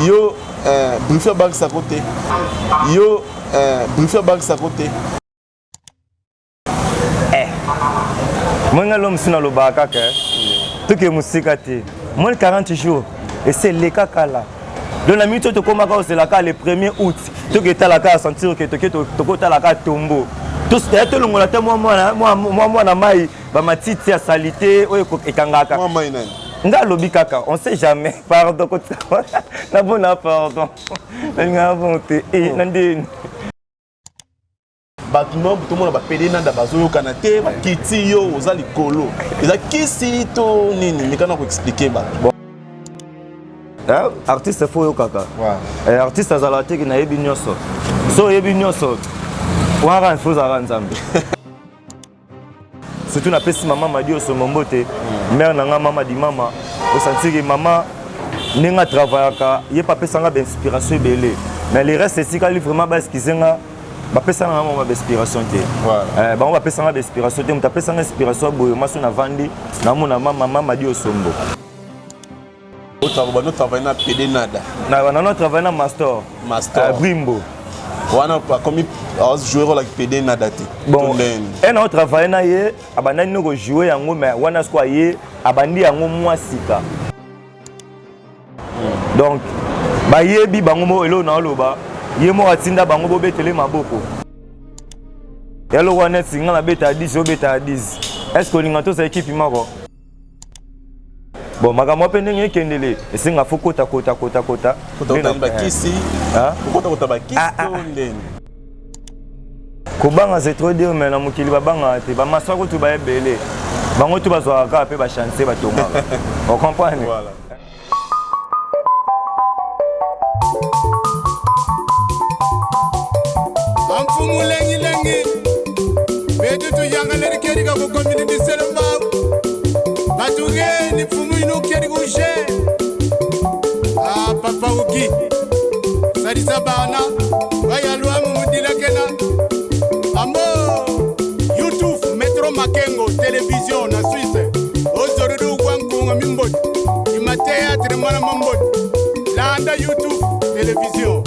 Yo eh, brife abakisa ko te. Yo eh, brife abakisa ko te. Eh. Mwenga l'homme sina lobaka kaka. Eh. Toke musika te. Moins 40 jours ese eleka kala. Donc na minute oyo tokomaka ozelaka le 1er août toke etalaka sentir ke toke tokotalaka tombo tolongola te mwa mwana mai bamatiti ya salite oyo ekangaka nga alobi kaka on sait jamais pardon nabona pardon nalingaka bongo te eh, na ndeni bato no tomona bapede nanda bazoyokana te bakiti yo oza likolo eza kisi to nini mekana koexplike bato. Artiste fo oyokaka eh, artiste azalaka teke nayebi nyonso so oyebi nyonso wana fo ozalaka nzambe. Surtout napesi mama Madioso mbote, mère na nga mama di mama, osantiki mama ndenge atravayaka ye mpe apesa nga bainspiration ebele, mais le reste etikali vraiment baexcuse nga, bapesa nga mama bainspiration te. Eh, bango bapesa nga bainspiration te. Moto apesa nga inspiration boye maso navandi namona mama mama Diosombo. Bano travaille na PD Nada. Na nano travaille na Master. Master. Brimbo. Wana akomi jouer rôle ya PD Nada te. Bon, e na travaille na ye abandaki no kojouer yango, mais wana sikoyo aye abandi yango mwa sika. Donc bayebi bango moko eloko na oloba ye moko atinda bango bobetele maboko ya lokwa neti nga nabeta 10 obeta 10, est ce que olinga toza ekipe moko? Bon, makambo mpe ndenge ekendele esenga fo kota kota kota kota. Bakisi kota bakisi to ndeni. Kobanga c'est trop dire, mais na mokili babangaka te, bamasa kutu baebele bango tu bazwaka kaka mpe bachantier batongaka, ocomprendre? Voilà. Amfumu lengi betu tuyangaleri kerika ku community selembao batugeni mfumu inu keri kushe. Ah, papa uki salisa bana bayalwamu mudilakena ambo YouTube Metro Makengo Television na Suisse ozorudu kwa nkunga mimboti ima théâtre mwana mamboti landa YouTube Television.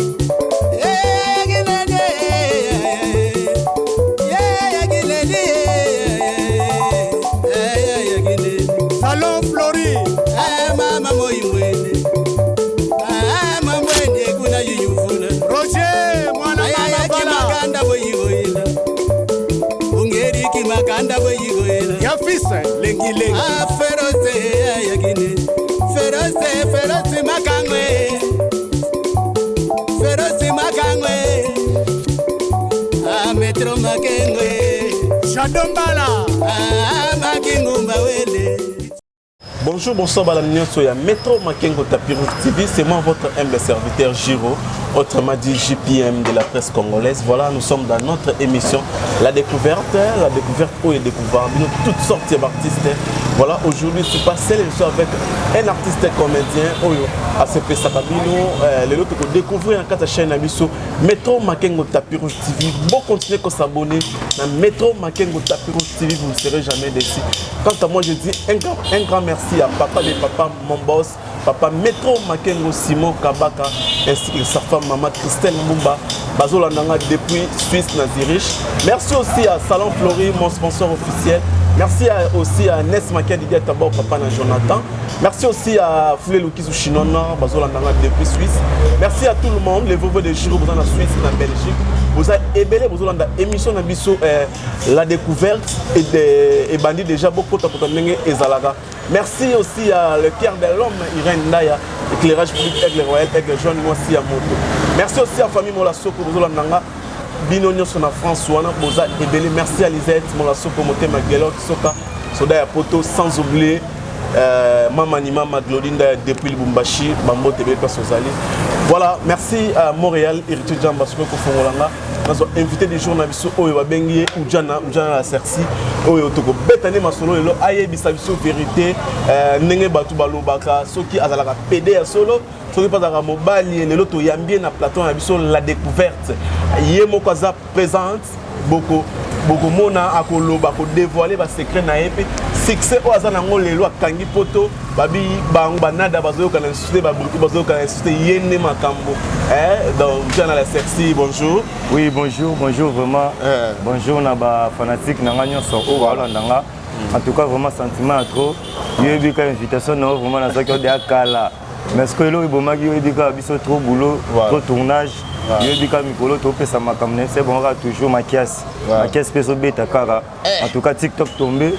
Salon Flori. Roger mwana mama bala ya fils lengi lengi. Ferose ferose ferose makangwe ferose makangwe Metro Makengwe. Shadombala. Makingumba wele. Bonjour, bonsoir, Balam Nyonso ya Metro Makengo Tapis Rouge TV, c'est moi votre humble serviteur Giro, autrement dit JPM de la presse congolaise. Voilà, nous sommes dans notre émission La Découverte, la découverte où est découvert nous toutes sortes d'artistes. Voilà, aujourd'hui je suis pas seul, je suis avec un artiste comédien oyo ACP Sakabino, les autres que découvrir en quatre chaîne abiso Metro Makengo Tapis Rouge TV. Bon, continuez à s'abonner dans Metro Makengo Tapis Rouge TV, vous ne serez jamais déçus. Quant à moi, je dis un grand merci à papa de papa, mon boss, papa Metro Makengo Simon Kabaka, ainsi que sa femme maman Christelle Mbumba, Bazolandanga depuis Suisse na Zurich. Merci aussi à Salon Flori, mon sponsor officiel. Merci aussi à Nes Makia Didier Tabor, papa na Jonathan. Merci aussi à Foulé Lukizu Chinona, Bazolandanga depuis Suisse. Merci à tout le monde, les vovos de Giro, vous en Suisse, en Belgique. Vous avez ébellé, vous avez émission na biso, la découverte et bandit déjà beaucoup de temps ndenge ezalaka. Merci aussi à le cœur de l'homme Irène Ndaya, éclairage public Aigle Royal, Aigle Jaune, moi aussi à moto. Merci aussi à famille Molasoko, Bozolandanga, bino nyonso na France wana boza ebele. Merci à Lisette Molasoko, Motema Gelot, Soka, Soda ya Poto, sans oublier Mama ni Mama Glodinda depuis Lubumbashi, Bambo TV place aux alliés. Voilà, merci à Montréal, Héritier Jamba, Soko Fongolanga. Nazo invité du jour na biso oyo babengi ye Ujana, Ujana la Cerci, oyo toko beta ne masolo lelo ayebisa biso vérité, ndenge bato balobaka soki azalaka PD ya solo, soki mpe azalaka mobali. Lelo toyambi ye na plateau na biso La Découverte, ye moko aza présente boko Bokomona akoloba, akodévoile basecret na ye mpe succès oyo aza nango lelo. Akangi poto, babi bango banada bazoyokana lisusu te, babruti bazoyokana lisusu te, ye nde makambo. Donc Ujana la Sexy, bonjour. Oui, bonjour, bonjour vraiment. Bonjour na bafanatique na nga nyonso oyo baolanda nga. En tout cas, vraiment sentiment ya trop. Yoyebi ka invitation na yo, vraiment nazwaki ode ya kala, mais sikoyo eloko ebomaki, yoyebi kaka biso trop boulot, trop tournage. Yoyebi kaka mikolo topesa makambo na ye se bongo kaka, toujours makiasi, makiasi mpe ezobeta kaka. En tout cas, TikTok tombe,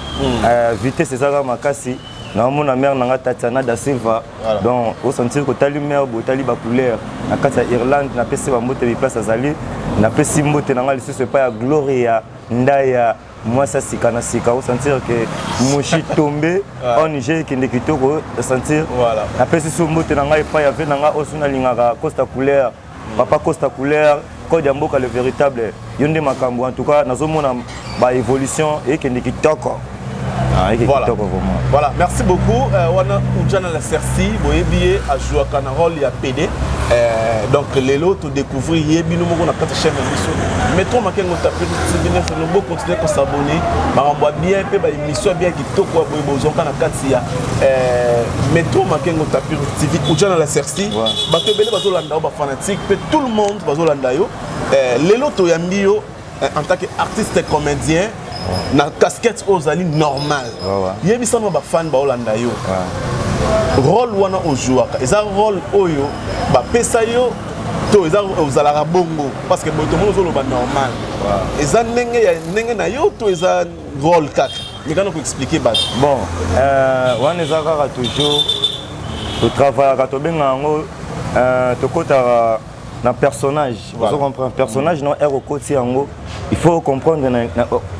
vitesse eza kaka makasi. Naomona mare na nga Tatiana da Silva. Donc osentir kotali mare boye, otali bacouleur na kati ya Irlande. Napesi bambote biplace azali, napesi mbote na nga lisusu epai ya Gloria Ndaya, mwasi ya sika na sika. Osentir ke moshi tombe, ONG ekende kitoko, osentir. Napesi so mbote na ngai epai ya ve na ngai oyo so nalingaka, Costa Couleur, papa Costa Couleur, code ya mboka, le véritable, yo nde makambo. En tout cas, nazomona baévolution ekende kitoko. Ah, eke kitoko vraiment. Voilà, merci beaucoup. Wana Ujana la Cerci, boyebi ye ajouaka na rôle ya PD. Donc lelo to découvrir ye bino moko na kati chaîne na biso Metro Makengo Tapir TV 9. No bo continuer ko s'abonner, makambo ya bien mpe ba émission ya bien kitoko ya boye bozwaka na kati ya Metro Makengo Tapir TV. Ujana la Cerci, bato ebele bazolanda yo, bafanatique mpe tout le monde bazolanda yo. Lelo toyambi yo en tant que artiste comédien na casquette oyo ozali normal. Yebisa no bafan baolanda yo, rôle wana ozwaka eza rôle oyo bapesa yo to eza ozalaka bongo? Parce que boye tomoni ozoloba normal, eza ndenge ya ndenge na yo to eza rôle kaka? Mekana koexpliquer bato. Bon, wana eza kaka toujours totravaillaka, tobenga yango tokɔtaka na personnage. Ozo comprendre personnage na ere okoti yango, il faut comprendre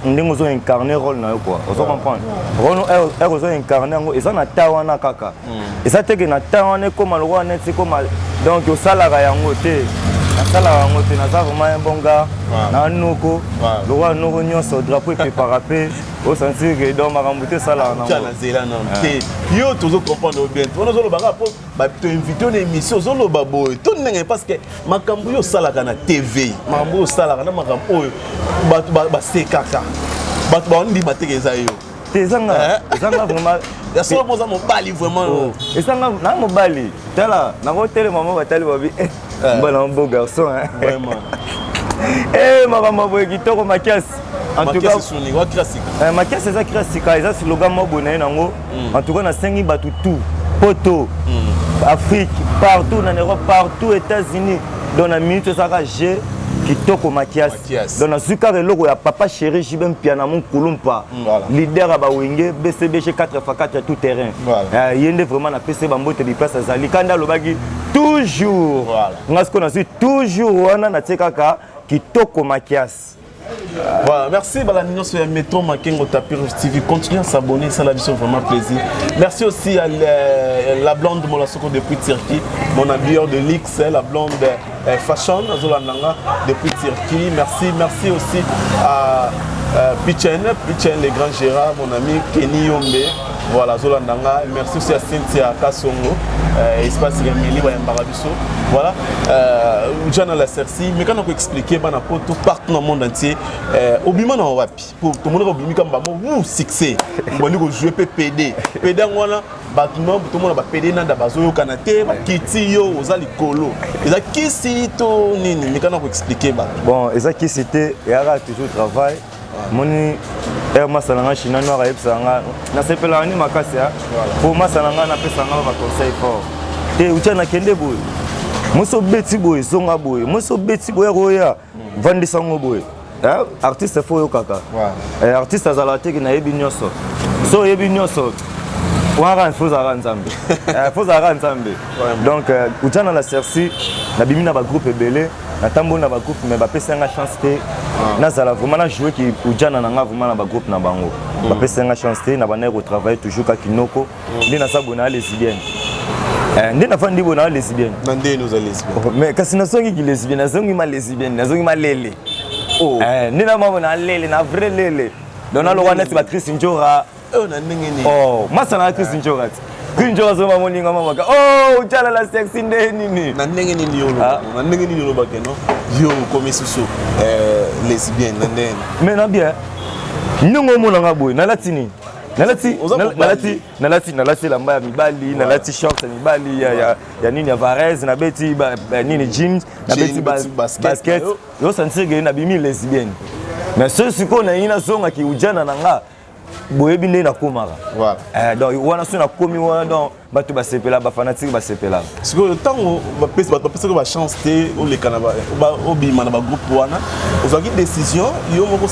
ndenge ozo incarner rôle na yo quoi. Ozo comprendre rôle ere ozo incarner yango, eza na ta wana kaka, eza teke na ta wana ekóma lokola neti ekóma. Donc osalaka yango te, nasalaka yango te. Naza vraiment un bon gars na noko, lokola noko nyonso, drapeau epepaka mpe osentir ke donc makambo te esalaka nango na nzela nano te. Yo tozo comprendre bien, wana ozolobaka mpo toinvite na émission, ozoloba boye to ndenge? Parce que makambo oyo osalaka na TV, makambo oyo osalaka na makambo oyo bato basekaka, bato baondima teke eza yo. Te, ezanga, ezanga vraiment. Ya solo mpo oza mobali vraiment. Ezanga na mobali. Tala, nakotelema mo, batali babi mbala beau garçon. Vraiment. Makambo boye kitoko makiasi. En tout cas, makiasi eza klasika, eza slogan moko boye na ye nango. En tout cas, nasengi bato tout poto, Afrique partout, na Europe partout, États-Unis. Donc na minute ezalaka g kitoko makiasi. Donc nazwi kaka eloko ya papa chéri JB Mpiana, Mokulumpa, leader ya bawenge BCBG 4 x 4 ya tout terrain. Ye nde vraiment napesi bambote biplace azali. Kanda alobaki toujours, nga sikoyo nazwi toujours wana, natie kaka kitoko makiasi. Voilà, merci balandi nyonso ya Metro Makengo Tapir TV. Continuez à s'abonner, ça la vraiment plaisir. Merci aussi à la blonde Molasoko depuis Turquie, mon habilleur de luxe, la blonde Fashion Azolandanga depuis Turquie. Merci, merci aussi à Pichen, Pichen le grand Gérard, mon ami Kenny Yombe. Voilà, Zolandanga. Merci aussi à Cynthia Kassongo, espace Remeli, Bayambarabiso. Voilà, Ujana la Cerci. Mais quand on peut expliquer, bana poto partout dans le monde entier, obima na wapi? Pour tout le monde obimi comme bamo, wou, succès. Boni ko jouer PPD. PD wana bato no tomona ba PD nanda bazoyokana te, bakiti yo oza likolo. Eza kisi to nini? Mais quand on peut expliquer ba. Bon, eza kisi te, eyaka toujours travail. Moni ere masa na nga china noir ayebisaka nga, nasepelaka nde makasi po masa na nga napesa nga baconseil fort te. Utya nakende boye, mosi obeti boye, zonga boye, mosi obeti boye, akoya vandisa ngo boye. Artiste fo oyokaka, artiste azalaka teke nayebi nyonso. So oyebi nyonso wana, fo ozalaka nzambe, fo ozalaka nzambe. Donc Ujana la Cerci, nabimi na bagroupe ebele, natamboli na bagroupe, mais bapesi nga chance te nazala vraiment na jouer ki Ujana na nga vraiment na bagroupe na bango. Bapesi nga chance te. Na bandaki kotravailler toujours kaka kinoko. Nde naza boye na lesbienne, nde nafandi boye na lesbienne. Na ndeni oza lesbienne? Mais kasi nazongi ki lesbienne, nazongi ma lesbienne, nazongi ma lele. Nde na mamo na lele, na vrai lele. Donc nalokwa neti baChris Njora. Na ndenge nini? Oh, masa na Chris Njora ti Chris Njora azoma moninga mamaka. Oh, Ujana la Sexy, nde nini? Na ndenge nini yo, na ndenge nini olobake no yo okomi susu Lesbienne na ndenge? Mais na bien, ndenge omonanga boye, nalati nini? Nalati nalati nalati nalati elamba ya mibali, nalati short ya mibali, ya nini, ya varese, nabeti nini, jeans, nabeti basket. Osentir ke nabimi lesbienne. Mais soki sikoyo nalingi nazongaki ujana na nga, boyebi nde nakomaka. Donc wana so nakomi wana, donc bato basepela, bafanatiques basepelaka. Sikoyo ntango bato bapesaki bachance te oleka, obima na bagroupe wana, ozwaki décision yo moko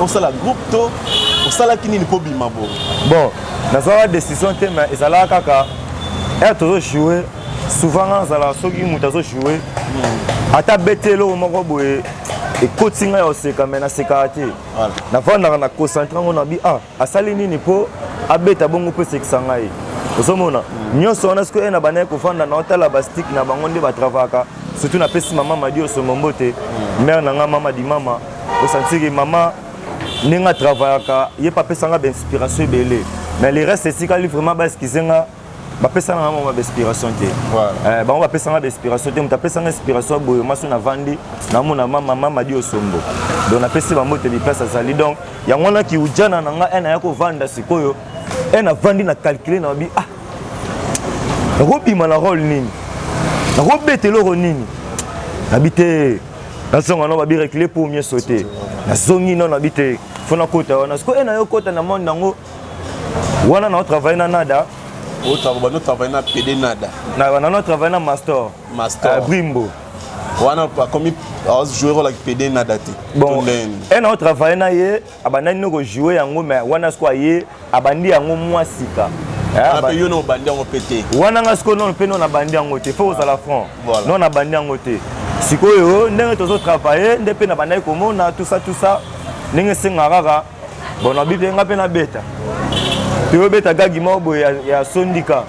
osala groupe to osalaki nini mpo obima bo? Bon, nazwaka décision te, mais ezalaka kaka ere tozojoue. Souvent nga nazalaka, soki moto azojoue, ata bete eloko moko boye ekoti ngai ya koseka, mais nasekaka te. Navandaka na concentre yango na bi ah, asali nini mpo abeta bongo mpo esekisa ngai? Ozomona nyonso wana. Sikoyo ye na bandaki kofanda na otala bastik na bango nde batravaka. Surtout napesi mama Madi Osombo mbote, mare na nga, mama di mama. Osantiki mama ndenge atravayaka, ye mpe apesanga bainspiration ebele. Mais le reste etikali, vraiment baexcuse nga, bapesanga nga mwa bainspiration te. Bango bapesanga bainspiration te. Moto apesanga inspiration boye mwasi navandi namona mama, mama Di Osombo. Donc napesi bambote biplace azali. Donc yango wana kiujana na nga e naya kovanda sikoyo, e navandi na calcule na bi ah, nakobima na rôle nini, nakobeta eloko nini? Nabi te, nazonga no babi reculer pour mieux sauter. Nazongi no, nabi te, fo nakota wana. Sikoyo e nayo kota na monde yango wana, na otravaille na Nada. Bano travaille na PD Nada? Nano travaille na Master. Master. Brimbo. Wana akomi azojoue rôle ya PD Nada te? Bon, e na otravaille na ye, abandaki no kojoue yango, mais wana sikoyo aye abandi yango mwa sika. Mpe yo na obandi yango mpe te? Wana nga sikoyo nono mpe no nabandi yango te, faut kozala franc. No nabandi yango te. Sikoyo ndenge tozotravaille nde mpe nabandaki komona tout ça, tout ça, ndenge esengaka kaka. Bon, nabi mpe nga mpe nabeta, toyobeta gagi moko boye ya sondika.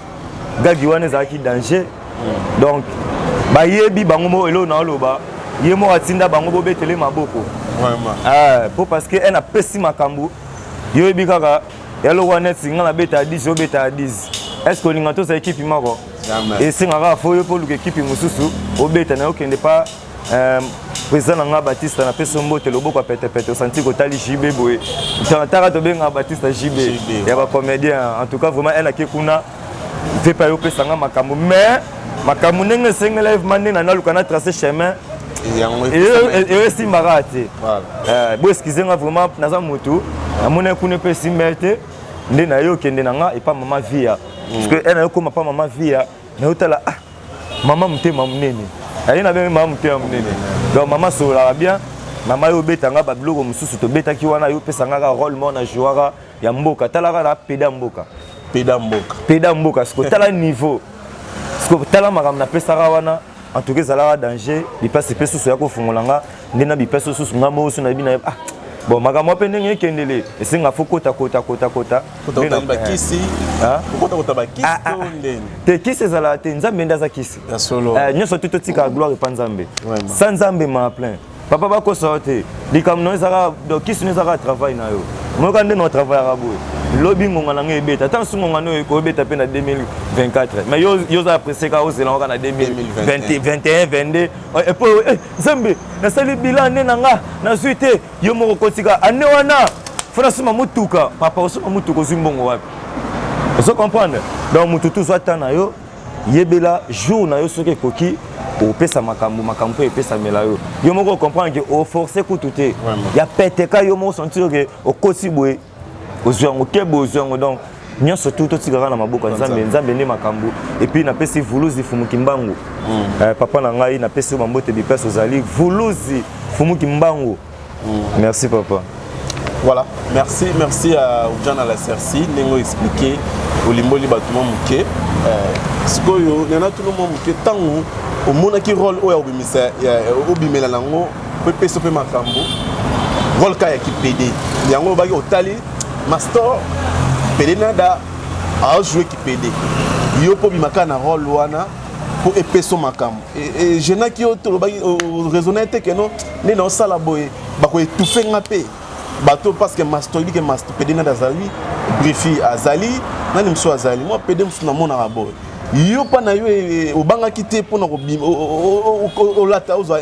Gagi wana ezalaki danger. Donc bayebi bango moko eloko na oloba, ye moko atinda bango bobetele maboko po parce que ene apesi makambo. Yo oyebi kaka ya lokwa neti nga nabeta ya 10, obeta ya 10. Est ce que olinga tozala ekipe moko? Esengaka kaka fo yo mpo oluka ekipe mosusu obeta na yo. Okende pa président na nga Batiste, napesi yo mbote, loboko ya petepete. Osanti kotali JB boye, taka tobengaka Batiste JB ya bacomédien. En tout cas vraiment, ene ake kuna mpe pa yo opesanga makambo, mais makambo ndenge esengela evema nde na naluka na trace chemin eyo esimbaka te. Bo excuse nga vraiment, naza motu namoni kuna mpe esimba te nde na yo okende na nga epa mama Via, parce que e na yo koma pa mama Via, nayotala ah, mama motema monene aye na benge mama motema monene. Donc mama asololaka bien. Mama yo obetanga babiloko mosusu tobetaki wana, yo opesanga kaka rôle moko na jouaka ya mboka. Talaka na peda mboka. Peda mboka. Peda mboka. Siko tala niveau, siko tala makambo napesaka wana. En tout cas ezalaka danger. Bipasi mpe susu ya kofungola nga nde na bipasi susu nga moko so nayebi na ah, bon, makambo mpe ndenge ekendele, esenga fo kota kota kota kota. Te, kisi ezalaka te. Nzambe nde aza kisi nyonso te. Totikaka gloire epa Nzambe. Sa Nzambe ma plein papa bakosa yo te. Likambo na yo ezaka, donc kisi no ezaka travail na yo moyoka nde na otravaillaka boye. Lobi ngonga na ngai ebeta, ata nsu ngonga no ekoyebeta mpe na 2024, mais yo oza presse kaka ozela kaka na 2021, 22 epo Nzambe nasali bilan nde na nga nazwi te. Yo moko kotika ane wana fo nasomba motuka. Papa, osomba motuka, ozwi mbongo wapi? Ozo comprendre? Donc motu tu ozwa ta na yo, yebela jour na yo. Soki ekoki opesa makambo, makambo mpe epesamela yo. Yo moko ocomprendre ke oforce kutu te ya peteka. Yo moko sentir ke okoti boye, ozwi yango ke boye, ozwi yango. Donc nyonso tu totikaka na maboko ya Nzambe. Nzambe nde makambo. Et puis napesi Vuluzi Fumuki Mbangu, papa na ngai, napesi yo bambote biplace ozali, Vuluzi Fumuki Mbangu. Merci papa. Voilà, merci, merci à Ujana la Cerci, ndenge expliqué olimboli bato mwa moke. Sikoyo nana tunu mwa moke, ntango omonaki rôle oyo obimisa, obimela nango mpo epesa mpe makambo, rôle ka ya kipede yango obaki, otali master pede Nada ajoue kipede, yo mpo obimaka na rôle wana mpo epesa makambo, egenaki yo? Tolobaki raisonne te keno nde na osala boye bakoétouffe nga mpe bato, parce que master oyebi ke master pede Nada azali, brifi azali, nani mosusu azali, mwa pede mosusu namonaka boye. Yo mpa na yo, obangaki te mpona olata ozwa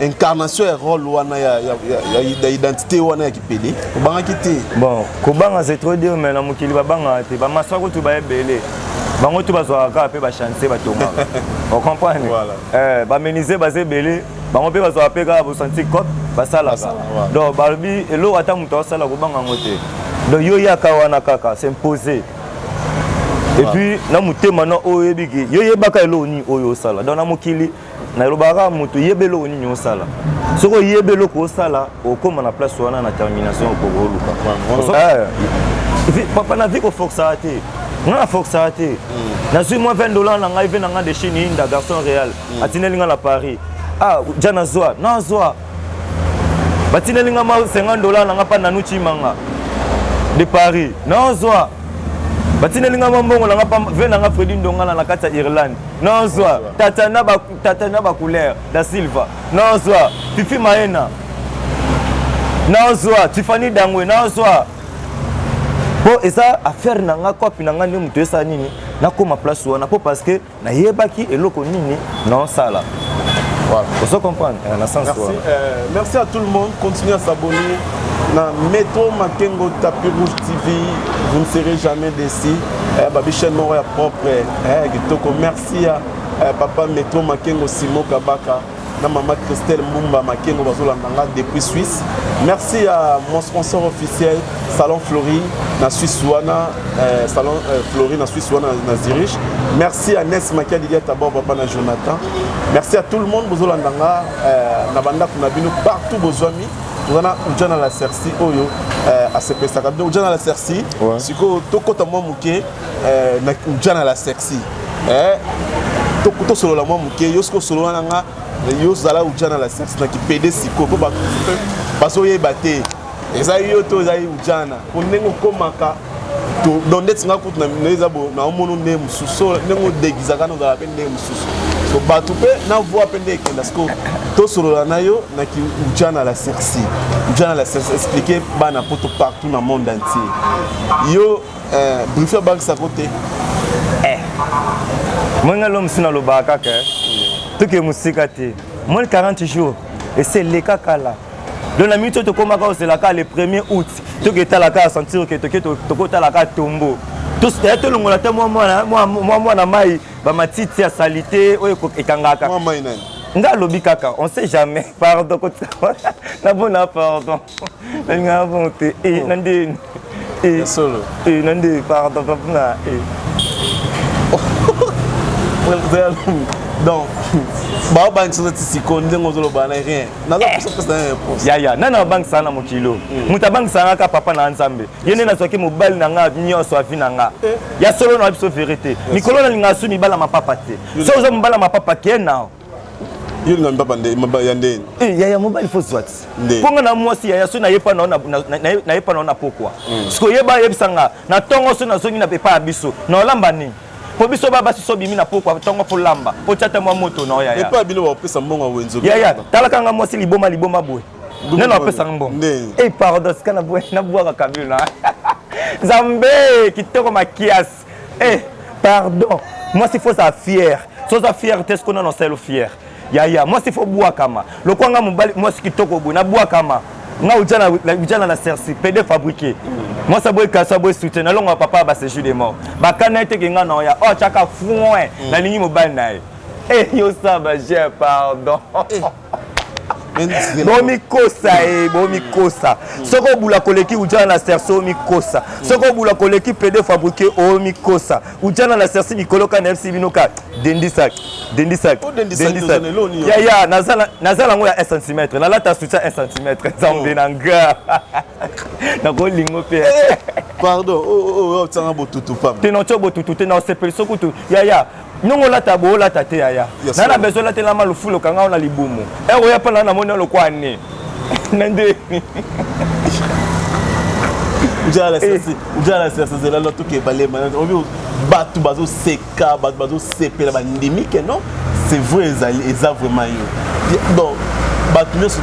Incarnation ya rôle wana ya identité wana ya kipede, obangaki te? Bon, kobanga, c'est trop dire, mais na mokili babangaka te. Bamasa kutu baebele, bango tu bazwaka kaka mpe bachantier batongaka, ocomprendre? Voilà. Eh, bamenuisier baza ebele, bango mpe bazwaka mpe kaka bosanti cop basalaka. Basala, voilà. Donc balobi eloko ata moto asala, kobanga yango te. Donc yo yaka wana kaka s'imposer et puis na motema na oyo oyebiki, yo yebaka eloko nini oyo osala. Donc na mokili nalobaka kaka moto yeba eloko nini osala. Soki oyebi eloko osala, okóma na place wana na termination okoka oluka. Papa, na vie koforçaka te. Nga na forçaka te. Nazwi mwa 20 $ na ngai, ve na ngai de Chine, Inda garçon réel atindeli nga na Paris. Ah, ja nazwa, nazwa, batindeli nga ma 50 $ na nga mpa Nanu Chimanga de Paris, nazwa. Batindeli nga mwa mbongo na nga mpa ve na nga Fredi Ndongala na kati ya Irlande, nazwa. Tata na bacouleur da Silva, nazwa. Fifi Maena, nazwa. Tifani Dangwe, nazwa. Mpo eza affaire na nga, kopi na nga nde moto esala nini nakóma place wana, mpo parce que nayebaki eloko nini naosala. Voilà. Ozo comprendre na sens Merci, wana. Merci à tout le monde. Continuez à s'abonner na Métro Makengo Tapis Rouge TV. Vous ne serez jamais déçus. Babi chaîne moko ya propre. Kitoko. Merci à papa Métro Makengo Simo Kabaka, na maman Christelle Mbumba Makengo bazolanda nga depuis Suisse. Merci à mon sponsor officiel Salon Fleury na Suisse wana, Salon Fleury na Suisse wana na Zurich. Merci à Nes Makia Didia Tabor, papa na Jonathan. Merci à tout le monde bozolanda nga na bandako na bino partout bozwami. Toza na Ujana la Cerci oyo asepesaka. Donc Ujana la Cerci, sikoyo tokɔta mwa moke na Ujana la Cerci. Tosolola mwa moke. Yo soki osolola na nga, yo ozala Ujana la Cerci na kipede sikoyo, mpo bato bazoyeba te eza yo to eza ye Ujana, po ndenge okomaka donc ndeti nga kutu na eza bo naomona ndenge mosusu, so ndenge odéguisaka na ozala mpe ndenge mosusu, so bato mpe na voix mpe nde ekenda. Sikoyo tosolola na yo na ki Ujana la Cerci. Ujana la Cerci, expliquer bana poto partout na monde entier yo brief abangisako te. Mwenga lo mosu nalobaka kaka, toke mosika te. Moins 40 jours ese eleka kala. Donc na miniti oyo tokomaka ozelaka le 1er août, toke etalaka sentir ke toke tokotalaka tombo ya tolongola te mwa mwana mai, bamatiti ya saleté oyo ekangaka. Mwa mai nani? Nga alobi kaka, on sait jamais. Pardon, nabona, pardon, nalingaka bon te. Na ndeni? Ya solo. Na nde, pardon papa. Donc baobangisa ti sikoyo ndenge ozoloba na rien, naza pesa na réponse. Yaya, nani abangisaka na mokili? Moto abangisaka kaka papa na Nzambe. Ye nde nazwaki mobali na nga nyonso avi na nga ya solo na biso vérité. Mikolo nalingaka su mibala mapapa te. So oza mobala mapapa, ke nao. Yo linga mipapa ya ndeni? Yaya, mobali fo zwa ti mpo nga na mwasi. Yaya, so nayepa nao na pokwa siko, yeba yebisa nga na ntongo so nazongi na epa ya biso, na olamba nini? Mpo biso ba basi so bimi na pokwa ntongo, fo lamba mpo tia te mwa moto na yaya. Epa bino bapesa mbongo ya wenzo? Yaya, talaka nga mwasi liboma liboma boye, nde na bapesanga mbongo? E pardon, sika nabwaka kabilo na Nzambe kitoko makiasi. E pardon, mwasi fo ozala fier. So oza fier te, siko nano osala fier. Yaya, mwasi fo bwakama lokwanga mobali. Mwasi kitoko boye nabwakama nga Ujana na Cerci pd fabriqué. Mwasi aboyi kasi aboyi soutien nalongo papa ya baséjour de mort bakana ye teke nga na oya oyo atiaka foin nalingi mobali na ye. E yosala baje, pardon, bomikosa ye, bomikosa. Soki obula koleki Ujana na Cerci, omikosa. Soki obula koleki pd fabriqué, omikosa. Ujana na Cerci mikolo ka na fc bino ka dendisa dendisa dendisa. Yaya, naza nango ya 1 cm, nalata soutien 1 cm. Nzambe na nga, nakolingo mpe. Pardon, otianga botutu pam. Te, notio botutu te, na osepeli so kutu. Yaya, ndongo olata bo olata te. Yaya, na na besoin olatelama lufulu okanga na libumu ere oya mpa na namoni lokwa ne na ndeni. Ujala sesezela toke balema obi bato bazoseka, bato bazosepela, bandimi ke non, c'est vrai, ezali eza vraiment yo. Donc bato nyonso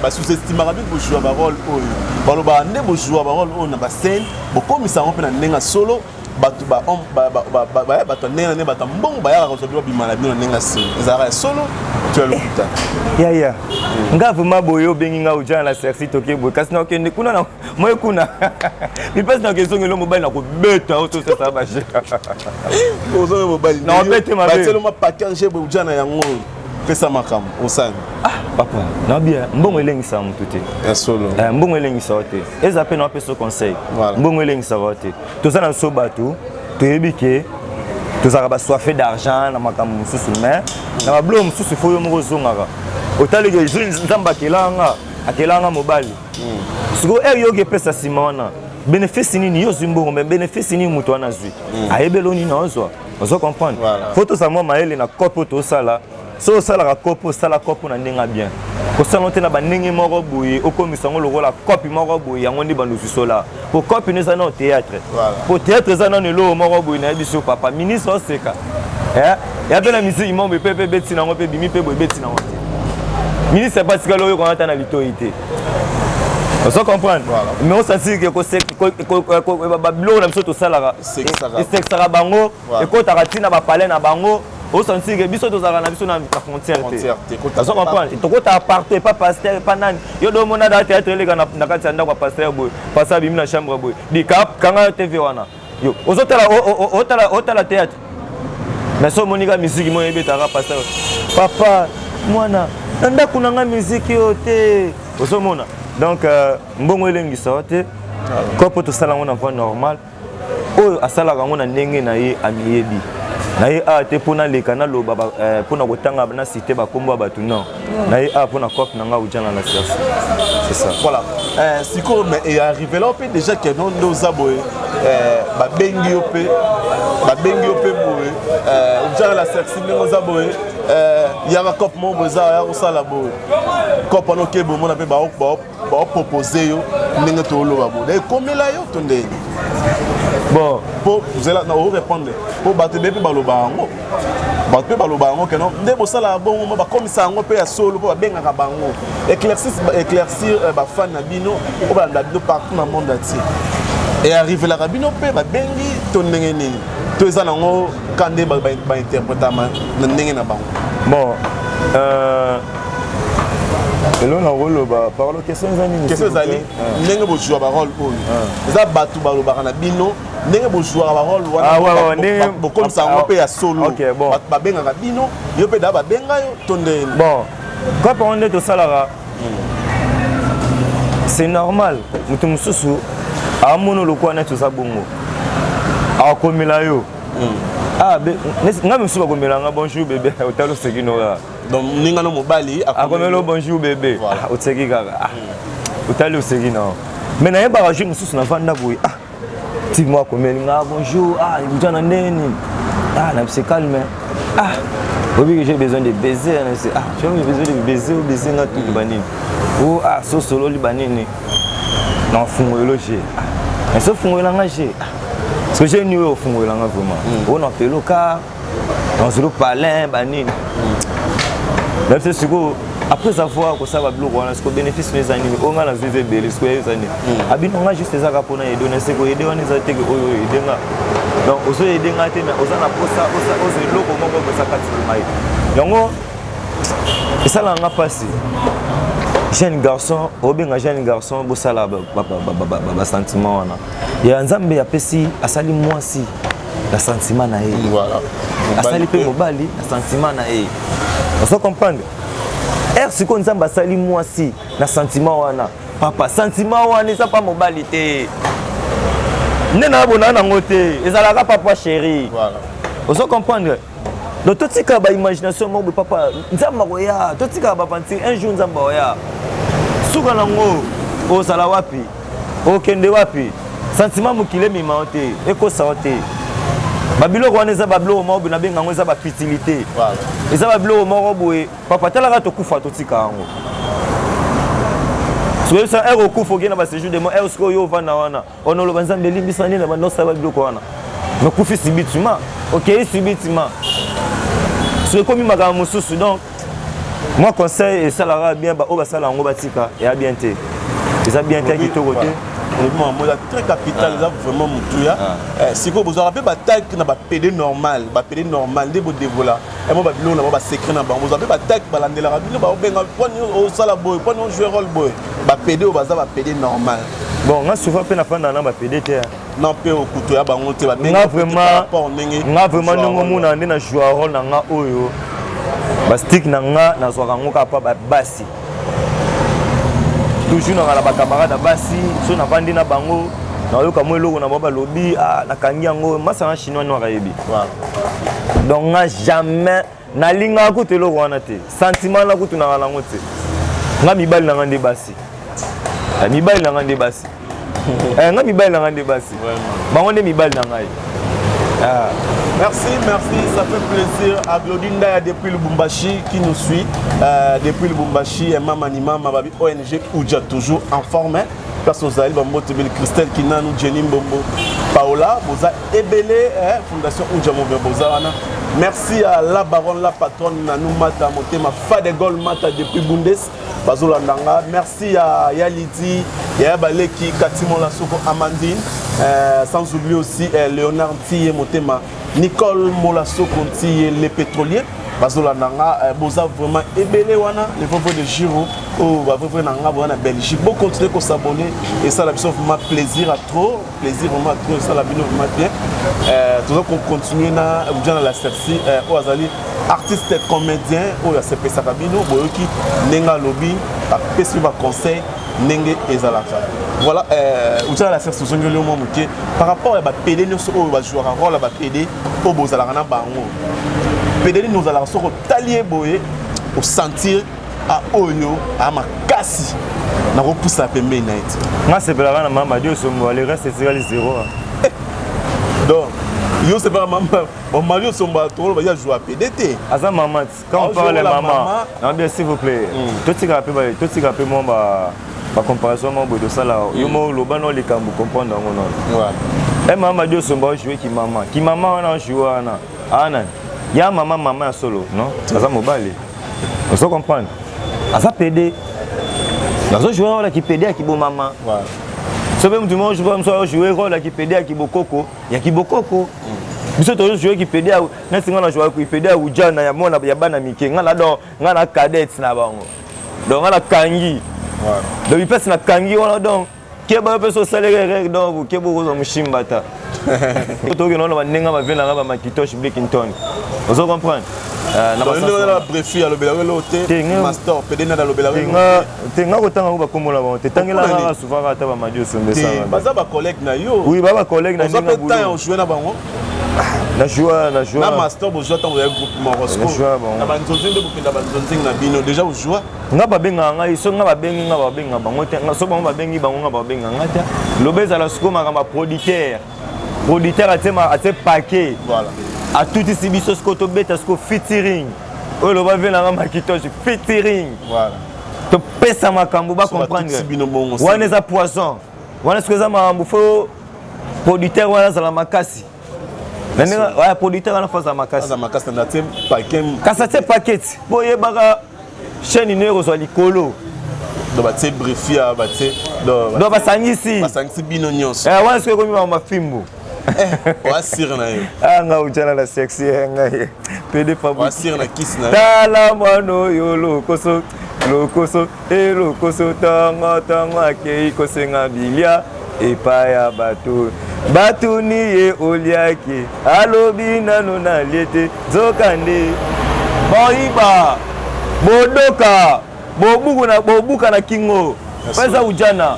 basous-estimaka bino bojouer barôle oyo, balobaka nde bojouer barôle oyo na bascène, bokomisa yango mpe na ndenge ya solo. Bato baya, bato ya ndenge na ndenge, bato ya mbongo bayaka kozwa bino, babima na bino na ndenge ya nsima. Ezalaka ya solo to ya lokuta? Yaya, nga vraiment boye, obengi nga ojana na sersi, toke boye, kasi nakokende kuna na moye kuna mipasi, nakoki ezongelo mobali na kobeta o tosasa baje. Ozonge mobali? Na obete mabe. Batieloma paquet ange boye, ojana na yango, pesa makambo osani. Ah papa, nabia mbongo elengisaka motu te. Ya solo? Eh, mbongo elengisaka te. Eza mpe na wapesa conseil. Mbongo elengisaka te. Toza na biso bato, toyebi ke tozalaka basoife d'argent na makambo mosusu, mais na babiloko mosusu fo yo moko ozongaka, otali ke Nzambe akelanga, akelanga mobali. Sikoyo ere yoki epesa nsima wana bénéfice nini? Yo ozwi mbongo, mais bénéfice nini moto wana azwi? Ayebeli nini ozwa? Ozo comprendre? Fo tozala mwa mayele na cope oyo tosala. So osalaka cope, osala cope na ndenge ya bien, kosala te na bandenge moko boye okomisa yango lokola cope moko boye. Yango nde bandozi sola po cope no eza nano théâtre, po théâtre eza nano eloko moko boye. Nayebi so papa ministre oseka. Eh, ya mpe na misiki moko boye mpe mpe ebeti nango mpe ebimi mpe boye, ebeti nango te. Ministre mpe atikali oyokanga ata na litoi te. Ozo comprendre? Mais osentir ke babiloko na biso tosalaka Esekisaka. Esekisaka bango. Ekotaka ntina bapalais na bango. Osentir ke biso tozalaka na biso na frontière Frontière te, te. ekotaka Ozo comprendre? Tokotaka partout, epa pasteur, epa nani. Yo do omona da théâtre eleka na kati ya ndako ya pasteur boye, pasteur abimi na chambre boye, di kanga TV wana, yo ozotala, otala, otala théâtre. Mais so omoni ka misiki moko ebetaka, pasteur: "Papa, mwana na ndako na nga, miziki oyo te." Ozomona? Donc mbongo elengisa yo te. Kopo tosala yango na voie normale. Oyo asalaka yango na ndenge na ye, amiyebi na ye awa te mpo naleka naloba mpona kotanga na cité bakombo ya bato. Non, na ye awa mpona cope na nga ujana na siasa, c'est ça. Voilà. Sikoyo, mais earrive là mpe déjà ke no nde oza boye, babengi yo mpe, babengi yo mpe boye, ujana la sersi, ndenge oza boye, yaka cope moko boye eza ya kosala boye, cope wana oke boye, omona mpe baopropose yo ndenge tooloba boye, ekomela yo to ndenge? Bon. Mpo zela na orépondre, mpo bato ebele mpe baloba yango, bato mpe baloba yango keno nde bosalaka bongo mo bakomisa yango mpe ya solo, mpo babengaka bango éclaircir bafan na bino oyo balanda bino partout na monde entier. Earrivelaka bino mpe babengi to ndenge nini, to eza nango ka nde bainterprétama na ndenge na bango? Bon, elo nakoloba parole, question eza nini? Question ezali ndenge bozwa barole oyo, eza bato balobaka na bino ndenge bozwaka barole wana, bokomisa yango mpe ya solo, bato babengaka bino, yo mpe da babenga yo to ndenge? Bon, kope yango nde tosalaka, c'est normal. Moto mosusu amona lokola neti oza bongo, akomela yo. Ah, nga mosusu bakomela nga: "Bonjour bébé." Otala, oseki no kaka. Donc ninga no mobali? Akomela: "Bonjour bébé." Oseki kaka, otali, oseki nao. Mais nayebaka jour mosusu navanda boye, ah, ti mo akomeli nga: "Bonjour." Ah, ujana ndenge nini? Ah, na se calme. Ah, obi que j'ai besoin de baiser. Na se: "Ah, tu as besoin de baiser?" Obaiser nga tutu banini o, ah, sosololi banini na ofungolelo je. Ah, mais so ofungolela nga je, ah, parce que j'ai ni oyo ofungolela nga vraiment oyo na peloka nazolo palin banini na biso. Sikoyo, après avoir kosala babiloko wana, sikoyo bénéfice no eza nini? Oyo nga nazwi eza ebele, sikoyo eza nini? Abino nga juste ezaka mpona aider. Na seko aider wana eza teke oyo aider nga. Donc ozo aider nga te, mais oza na posa ozwa eloko moko boza kati na ngai. Yango esalaka nga mpasi. Jeune garçon, obenga jeune garçon, bosala basentiment wana ya Nzambe apesi. Asali mwasi na sentiment na ye, asali mpe mobali na sentiment na ye. Ozo comprendre? Ere sikoyo Nzambe asali mwasi na sentiment wana, papa, sentiment wana eza pa mobali te. Nde na bonaa nango te, ezalaka papa chéri. Ozo comprendre? Donc totika baimagination moko boye. Papa, Nzambe akoya. Totikaka baventure. Un jour Nzambe akoya, suka nango ozala wapi? Okende wapi? Sentiment mokili emema yo te, ekosa yo te. Babiloko wana eza babiloko moko boye, nabenga yango eza bafutilité, eza babiloko moko boye. Papa, talaka, tokufa, totika yango. Soyebisa ere okufa, okei na baséjour de mort. Ere sikoyo yo ovanda wana, ona oloba: "Nzambe, elimbisa nde na banda osala babiloko wana." Nokufi subitement, okei subitement, so ekomi makambo mosusu. Donc moi, conseil esalaka bien, baoyo basala yango batika. Eya bien te, eza bien te, kitoko te. Olobi makambo eza très capital, eza vraiment motuya. Sikoyo bozwaka mpe batake na bapede normal, bapede normal nde bodevola emo babiloko na bango, basecret na bango. Bozwa mpe batake, balandelaka bino, baobenga pwani osala boye, pwani ojoue rôle boye, bapede oyo baza bapede normal? Bon, nga souvent mpe nafandaka na bapede te. Non, mpe okutu ya bango te. Nga vraiment, nga vraiment, ndenge omona nde na joue rôle na nga oyo, bastik na nga nazwaka yango kaka mpa basi. Toujours nanga na bacamarade ya basi, so navandi na bango, nayoka mwa eloko na bango balobi, ah, nakangi yango. Masa na chinois noir ayebi. Donc nga jamais nalingaka kutu eloko wana te, sentiment na kutu nanga nango te. Nga mibali na nga nde basi. Mibali na nga nde basi. Nga mibali na nga nde basi, bango nde mibali na ngai. Ah. Merci, merci, ça fait plaisir à Glodine Daya depuis Lubumbashi qui nous suit. Depuis Lubumbashi, et Mama ni Mama Babi ONG Ouja toujours en forme. Place aux Aïl, Bambo Tebel, Christelle Kinanou, Jenny Mbombo, Paola, Boza Ebele, hein, Fondation Ouja Mobia Boza wana. Merci à la baronne, la patronne Nanou Mata, Motema Fadegol Mata depuis Bundes, bazolanda nga. Merci à Yalidi, Yaya Baleki, Katimola Soko Amandine, sans oublier aussi Léonard Ntiye Motema, Nicole Mola Soko Ntiye, les pétroliers. Bazolanda nga, boza vraiment ebele wana, les vrais de Giro, oh, ba vrai na nga boza na Belgique. Bo continuer ko s'abonner et ça la biso vraiment plaisir à trop, plaisir vraiment à trop, ça la bino vraiment bien. Toza ko continuer na Ujana la Cerci, oyo azali artiste comédien oyo asepesaka bino. Boyoki ndenge alobi, apesi ba conseil ndenge ezalaka. Voilà, Ujana la Cerci, tozongeli yo mwa moke par rapport ya bapede nyonso oyo bajouaka rôle ya bapede oyo bozalaka na bango. Pede nini ozalaka soki otali ye boye, osentir a oyo a makasi, nakopusa pembeni na ye te? Nga sepelaka na mama Dio Sombo, le reste etikali zéro. Donc yo sepelaka mama, bon, Mario Somba, tokoloba ye ajoua pede te. Aza mama ti. Quand on parle mama, non bien, s'il vous plaît, totika mpe, totika mpe mwa ba bacomparaison moko boye tosala. Yo moko oloba no likambo, comprendre yango nono. E mama Dio Somba ojoue kimama, kimama wana ojoue wana ana ya mama, mama ya solo non, aza mobali, ozo comprendre, aza pede, nazojoue rôle ya kipede ya kibomama. So mpe mutu moko mosu ajoue rôle ya kipede ya kibokoko, ya kibokoko. Biso tozojoue kipede ya neti nga na joue kipede ya ujana ya mwana ya bana mike. Nga na, donc nga na cadette na bango, donc nga nakangi, donc bipesi nakangi wana. Donc keba yo mpe so osalaki erreur, donc keba okozwa moshimba ta. Tokende wana bandenge bave nanga bamakitosh Blikington, ozo comprendre. Brefi alobelaka eloko te, master pede nani alobelaka? Te, nga kotanga ngo bakombola bango te. Tangela kaka souvent kaka ata bamadi osombe. Baza bacollègue na yo. Oui, ba bacollègue na. Oza mpe temps ya ojoue na bango? Na joue, na joue. Na master bozwa ntango ya groupe moko na banzonzi nde bokenda banzonzingi na bino déjà ozwa? Nga babengaka ngai, so nga babengi nga, babenga bango te. So bango babengi bango, nga babenga nga te. Loba ezala sikoyo makambo ya producteur. Producteur atie paquet, atutisi biso, sikoyo tobeta sikoyo featuring oyo loba ve nanga Makitoche featuring, topesa makambo bacomprendre. Wana eza poison wana. Sikoyo eza makambo, faut producteur wana azala makasi na ndenge aya. Producteur wana faut azala makasi, kasi atie paquet, boyebaka chaîne no ekozwa likolo. Donc batie brefia, batie. Donc basangisi. Basangisi bino nyonso. Wana soki ekomi mama mafimbu. Oasire na yo. Nga ujana na sexy ngai pede. Oasire na kisi na yo. Tala mwana oyo, lokoso lokoso e lokoso, ntongo ntongo akei kosenga bilia epai ya bato. Batuni ye: "Oliaki?" Alobi: "Nanu nalie te." Nzokande boyiba, bodoka, bobuku na bobuka na kingo mpo eza ujana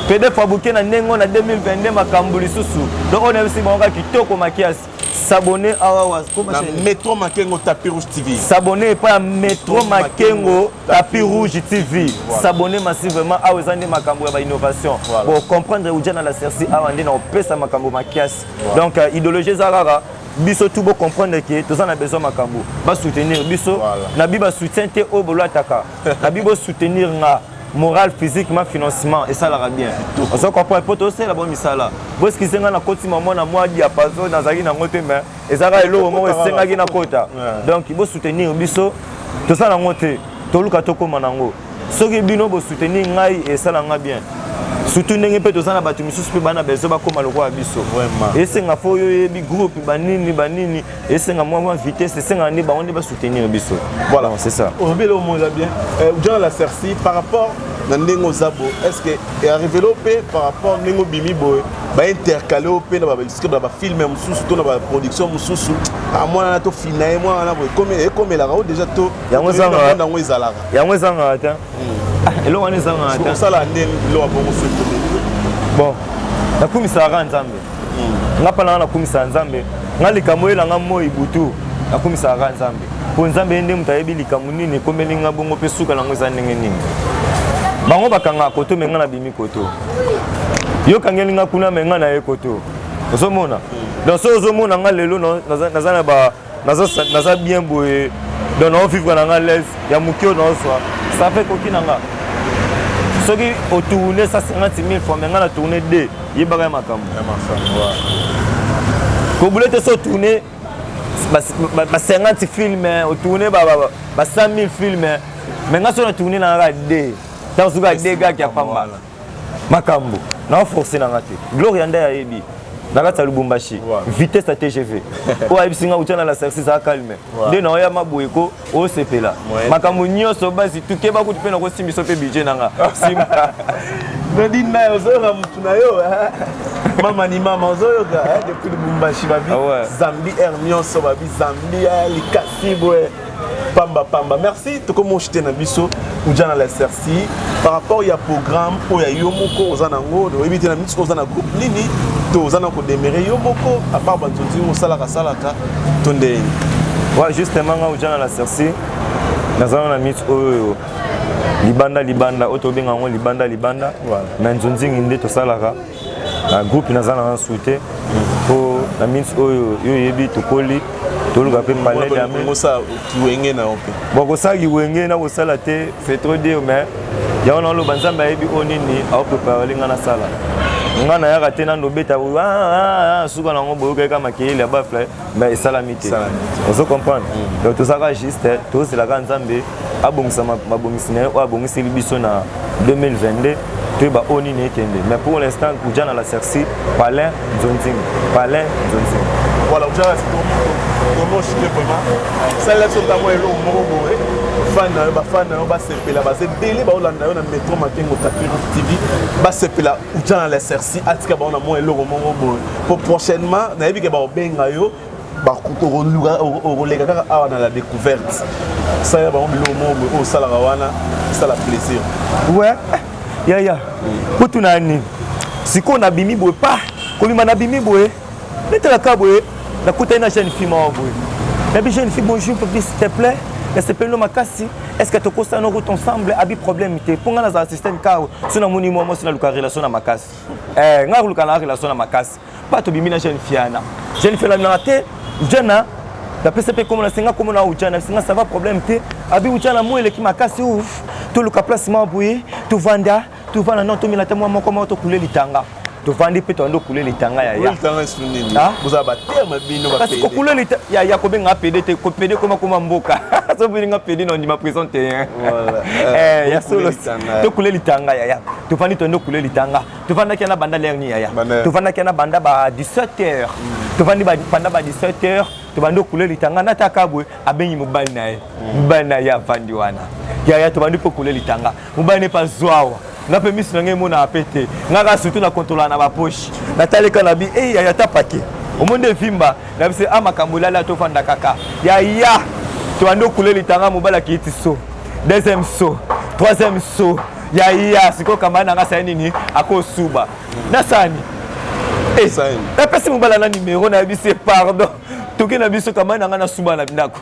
pede fabriqué na ndenge na 2022. Makambo lisusu, donc oyo nayebisi bango kaka kitoko makiasi. S'abonner awa. Na Metro Makengo Tapis Rouge TV. S'abonner epai ya Metro Makengo Tapis Rouge TV. S'abonner massivement awa, eza nde makambo ya bainnovation. Bon, comprendre ujana la cerci awa nde na kopesa makambo makiasi. Donc idéologie eza kaka biso tu bocomprendre ke toza na besoin makambo basoutenir biso na bi basoutien te oyo bolwataka na bi bosoutenir nga moral, physiquement, financement, esalaka bien. Ozo comprendre, po tosala bo misala. Boexcuse nga, nakoti mama na mwa diapason, nazalaki nango te, mais ezalaka eloko moko esengaki nakota. Donc bosoutenir biso, tosala yango te, toluka tokóma nango. Soki bino bosoutenir ngai, esala nga bien. Surtout ndenge mpe toza na bato misusu mpe bana besoin bakóma lokola biso. Esenga fo oyo oyebi groupe banini banini, esenga mwa mwa vitesse, esenga nde bango nde basoutenir biso. Voilà. Donc, c'est ça. Olobi eloko moko eza bien. Ujana la Cerci, par rapport na ndenge oza bo, est ce que earrivelo mpe par rapport ndenge obimi boye, baintercale o mpe na bascript, na bafilme mosusu to na baproduction mosusu, mwana na tofina ye, mwana na boye, ekomelaka o déjà to Yango ezangaka. Yango ezalaka? Yango ezangaka te. Ah, eloko wana ezangaka te. Osala nde eloko ya bongo so ekomeli? Bon, nakumisaka kaka Nzambe. Nga mpa nanga nakumisaka Nzambe. Nga likambo oyelanga moi butu, nakumisaka kaka Nzambe, mpo Nzambe ye nde moto ayebi likambo nini ekomeli nga bongo mpe suka nango eza ndenge nini. Bango bakangaka koto, me nga nabimi koto. Yokangeli nga kuna, me nga na ye koto. Ozomona, donc soki ozomona nga lelo naza na ba naza bien boye, donc naovivre na nga l'aise ya moke oyo naozwa, ça fait koki na nga. Soki otourne 150 000 fois, me nga na tourne 2, yebaka ya makambo kobule te. So otourne ba 50 film, otourne ba 100 000 film, me nga so na tourne na nga kaka 2, ntango soki ya 2 kaka ya pamba, makambo naoforce na nga te. Gloria nde ayebi na kati ya Lubumbashi, vitesse ya TGV oyo ayebisi nga utya na la service aa calme nde naoyama boye ko osepela makambo nyonso basi tukeba kutu mpe nakosimbiso mpe budget na nga nsima. Nodi naye ozoyoka mutu na yo, mama ni mama, ozoyoka depuis Lubumbashi babi. Zambi air nyonso babi Zambi likasi boye pamba pamba. Merci. Tokomi oshite na biso Ujana la Cerci, par rapport ya programme oyo ya yo moko oza nango, oyebi te na miti oza na groupe nini to oza na kodemere yo moko, à part banzonzi osalaka salaka to ndenge? Ouais, justement, nga Ujana la Cerci naza na miti oyo libanda libanda, oyo tobenga yango libanda libanda, mais nzonzingi nde tosalaka na groupe. Naza na nsu te, mpo na minsi oyo yo oyebi tokoli, toluka mpe palais d'armée. Kiwenge na yo mpe? Bon, kosala kiwenge na kosala te, c'est trop dire, mais yango naoloba Nzambe ayebi oyo nini aoprépare nga nasala. Nga nayaka te nando obeta suka nango boyokaki makelele ya bafle, mais esalami te. Ozo comprendre? Donc tozalaka juste, tozelaka Nzambe abongisa mabongisi na ye oyo abongiseli biso na 2022, toyeba oyo nini ekende. Mais pour l'instant, Ujana la Cerci, palin nzonzing, palin nzonzing. Voilà, Ujana, tomoshike vraiment, salela biso ntango eloko moko boye, fan na yo, bafan na yo basepela, baza ebele baolanda yo na Métro Makengo Tapis TV, basepela. Ujana la Cerci atika bango na mwa eloko moko boye, po prochainement nayebi ke baobenga yo, okoleka kaka awa na La Découverte. Salela bango biloko moko boye oyo osalaka wana, esala plaisir. Ouais, yaya, kotuna nini sikoyo? Nabimi boye pa kobima, nabimi boye, netalaka boye, nakutani na jeune fille moko boye. Nabi: "Jeune fille, bonjour papi, s'il te plaît, nasepeli no makasi, est ce que tokosala no route ensemble?" Abi: "Problème te." Mpo ngai nazala système kar so namoni mwa mwasi, naluka relation na makasi. Ngai koluka na relation na makasi pa. Tobimi na jeune fille ana, jeune fille nalingaka te Ujana, napesa mpe komona senga komona Ujana senga: "Ça va, problème te." Abi: "Ujana, mo eleki makasi, ouf, toluka place moko boye tovanda, tovanda non, tomela ta mwa moko moko, tokule litanga." Tovandi mpe toandi okule litanga ya ya. Kasi kokule ya kobenga pede te, pede koma koma mboka, sobilinga pede na ondima prison te ya solo. Tokule litanga yaya, tovandi, toandi okule litanga. Tovandaki na banda l'heure nini yaya? Tovandaki na banda ba 17 heures. Tovandi banda ba 17 heures, tobandi okule litanga. Nataka boye, abengi mobali na ye. Mobali na ye avandi wana yaya, tobandi mpo okule litanga. Mobali ne pa zwawa, nga mpe miso na ngai emonaka mpe te, nga kaka surtout na contrôla na bapoche. Nataleka na bi e yaya, ta pake omoni evimba na biso a makambo elala. Tofanda kaka yaya, tobandi okule litanga. Mobali akiti so deuxième, so troisième, so yaya. Sikoyo kambani na nga asali nini? Akosuba nasani, napesi mobali na numero, nayebisi ye: "Pardon, toke na biso." Kambani na ngai nasuba na ndako,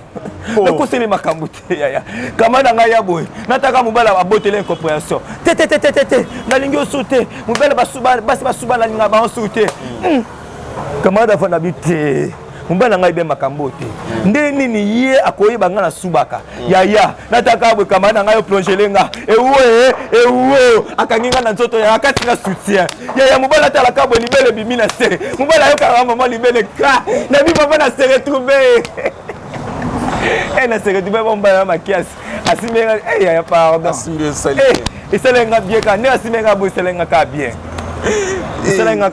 nakoseli makambo te yaya. Kama na ngai ya boye, nataka mobali aboteli incompréhension te te te te te te, nalingi osu te. Mobali basi basuba, nalinga bango su te. Camarade afanda bi te, mobali na ngai be makambo te, nde nini ye akoyeba ngai nasubaka yaya? Nataka boye, camarade na ngai oplongele nga ewo ewo, akangi ngai na nzoto ya akati nga soutien yaya. Mobali atalaka boye, libele ebimi na se. Mobali ayokaka mama libele ka nabi papa na se retrouve na se retrouve. Mobali ya makiasi asimbi nga: "Yaya, pardon." Esalenga bien kaka nde asimbi nga boye, esalenga kaka bien. Esalenga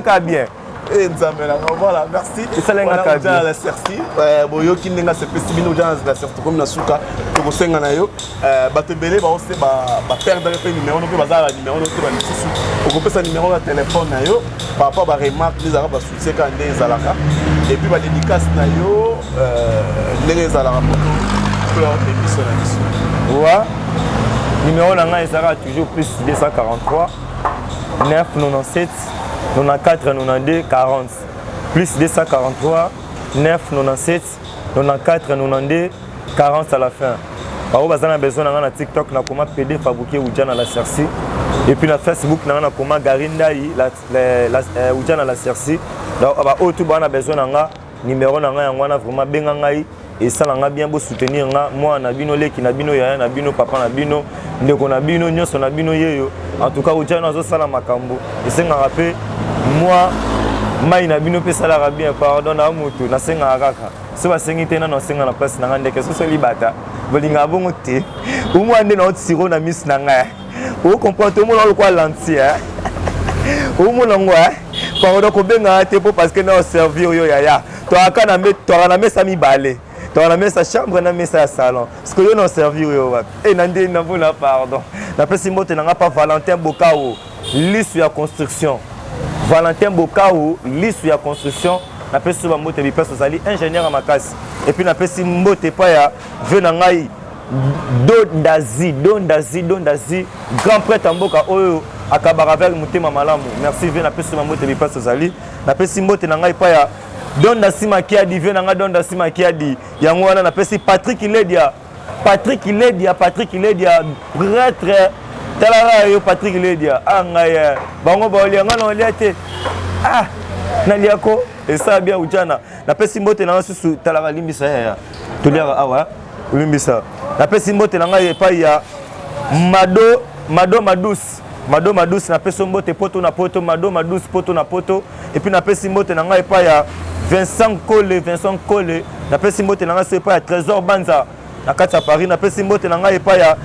kaka bien. Eh, Nzambe na nga, voilà, merci. Esalenga Voilà, kaka Ujana bien. la Cerci. Boyoki ndenge asepesi bino Ujana la Cerci, tokomi na suka, tokosenga na yo. Bato ebele baose baperdre mpe numéro no mpe baza na numéro no te, balisusu okopesa numéro ya telefone na yo par rapport baremarque nde ezalaka, basoutien kaka nde ezalaka, et puis badédicace na yo ndenge ezalaka po clore émission na biso. Wa numéro na ngai ezalaka toujours plus 243 9 97 94 92 40, plus 243 9 97 94 92 40 à la fin. Bango baza na besoin na ngai na TikTok, nakoma PD Fabriqué Ujana la Cerci, et puis na Facebook na ngai nakoma Gari Ndai Ujana la Cerci. Donc baoyo tu baa na besoin na nga, numéro na ngai yango wana. Vraiment, benga ngai, esala nga bien. Bosoutenir nga, mwana na bino, leki na bino, yaya na bino, papa na bino, ndeko na bino, nyonso na bino yeyo. En tout cas, Ujana azosala makambo esengaka mpe mwa mai na bino mpe esalaka bien. Pardon na motu, nasengaka kaka so basengi te, nano asenga na place na ngai ndeke soso libata bolingaka bongo te. Omwa nde na otiro na miso na ngai, ocomprendre te, omona lokwa lentille, omona yango. Pardon, kobengaka te mpo parce que na oservir oyo yaya. Toaka na toaka na mesa mibale, toaka na mesa chambre na mesa ya salon, parce que yo na oservir oyo wapi e na nde navona. Pardon, napesi mbote na nga pa Valentin Bokao, lisu ya construction. Valentin Bokao, lisu ya construction, napesi yo bambote bipesi, ozali ingénieur ya makasi. Et puis napesi mbote epai ya ve na ngai Dondazi, Dondazi, Dondazi, grand prêtre ya mboka oyo akabaka avec motema malamu. Merci ve, napesi yo bambote bipesi ozali. Napesi mbote na ngai epai ya Donda Makiadi, ve na ngai Donda Makiadi yango wana. Napesi Patrick Ledia, Patrick Ledia, Patrick Ledia, prêtre. Talaka yo Patrick Ledia, a ngai bango baolia, ngai na olia te. Ah, naliako esala bien. Ujana, napesi mbote na ngai susu. Talaka, limbisa yaya, toliaka awa, olimbisa. Napesi mbote na ngai epai ya Mado, Mado Madus, Mado Madus, napesi yo mbote poto na poto. Mado Madus, poto na poto. Et puis napesi mbote na ngai epai ya Vincent Kole, Vincent Kole. Napesi mbote na ngai so epai ya Trésor Banza na kati ya Paris. Napesi mbote na ngai epai ya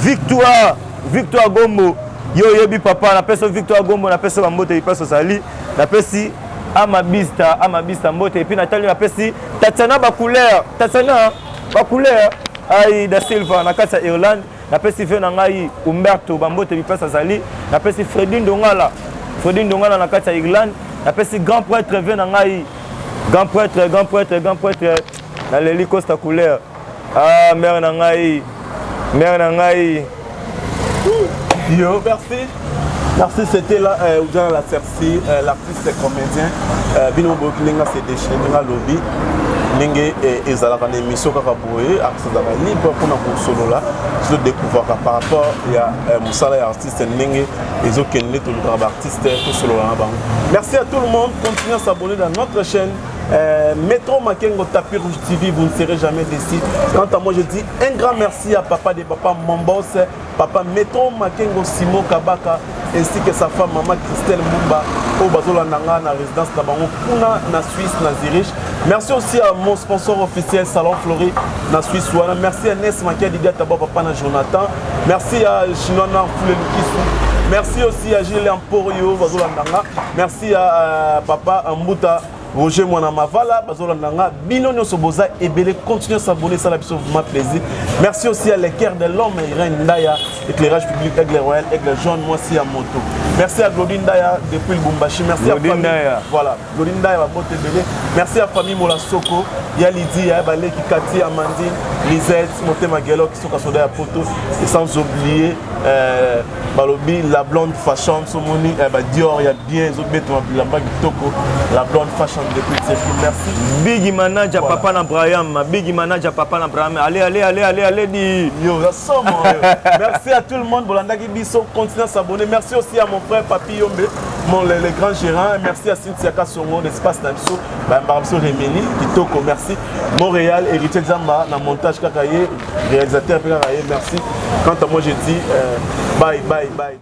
Victoire, Victoire Gombo. Yo oyebi papa, napesi yo Victoire Gombo, napesi yo bambote bipasi ozali. Napesi Amabista, Amabista mbote. Et puis natali, napesi Tatiana Bacouleur, Tatiana Bacouleur ai da Silva na kati ya Irlande. Napesi ve na ngai Umberto bambote bipasi azali. Napesi Fredi Ndongala, Fredi Ndongala na kati ya Irlande. Napesi grand prêtre, ve na ngai grand prêtre, grand prêtre, grand prêtre. Naleli Costa Couleur. Ah, mare na ngai, mare na ngai. Yo, merci. Merci, c'était là, Ujana la Cerci, l'artiste comédien. Bino boyoki ndenge ase déchaîné, ndenge alobi, ndenge ezalaka na émission kaka boye, artiste azalaka libre mpona kosolola. So découvraka par rapport ya mosala ya artiste ndenge ezokende, tolukaka baartiste, tosolola na bango. Merci à tout le monde, continuez à s'abonner dans notre chaîne Métro Makengo Tapis Rouge TV, vous ne serez jamais déçus. Quant à moi, je dis un grand merci à papa de papa, mon boss, papa Métro Makengo Simon Kabaka, ainsi que sa femme, maman Christelle Mumba, oyo bazolanda nga na résidence na bango kuna na Suisse, na Zurich. Merci aussi à mon sponsor officiel, Salon Fleury, na Suisse wana. Merci à Nes Makia Didia Taba, papa na Jonathan. Merci à Chinois Noir Foule Lukisu. Merci aussi à Gilles Emporio, bazolanda nga. Merci à papa Mbuta Roger Mwana Mavala, bazolanda nga. Bino nyonso boza ebele, continuez à s'abonner, ça la biso vraiment plaisir. Merci aussi à l'équerre de l'homme, Irène Ndaya, éclairage public Aigle Royal, Aigle Jaune, moi aussi à moto. Merci à Glodine Ndaya depuis Lubumbashi. Merci à Glodine famille. Ndaya. Voilà, Glodine Ndaya va bote ebele. Merci à famille Mola Soko, ya Lydie, ya Baleki, Kati, Amandine, Lisette, Motema Gelo qui sont soda ya poto, et sans oublier balobi la blonde fashion somoni ba Dior ya bien ezobetama, bilamba kitoko, la blonde fashion depuis Turquie. Merci. Big manager. Voilà. Papa na Braham, big manager, papa na Braham. Allez, allez, allez, allez, allez di. Yo, ça somme, yo. Merci à tout le monde. Bolandaki biso, continuez à s'abonner. Merci aussi à mon frère Papi Yombe, le grand gérant. Merci à Cynthia Kassongo, l'espace na biso, Bambarbiso Remeni, Kitoko, merci. Montréal, héritier Zamba, na montage kaka ye, réalisateur kaka ye, merci. Quant à moi, je dis bye, bye, bye.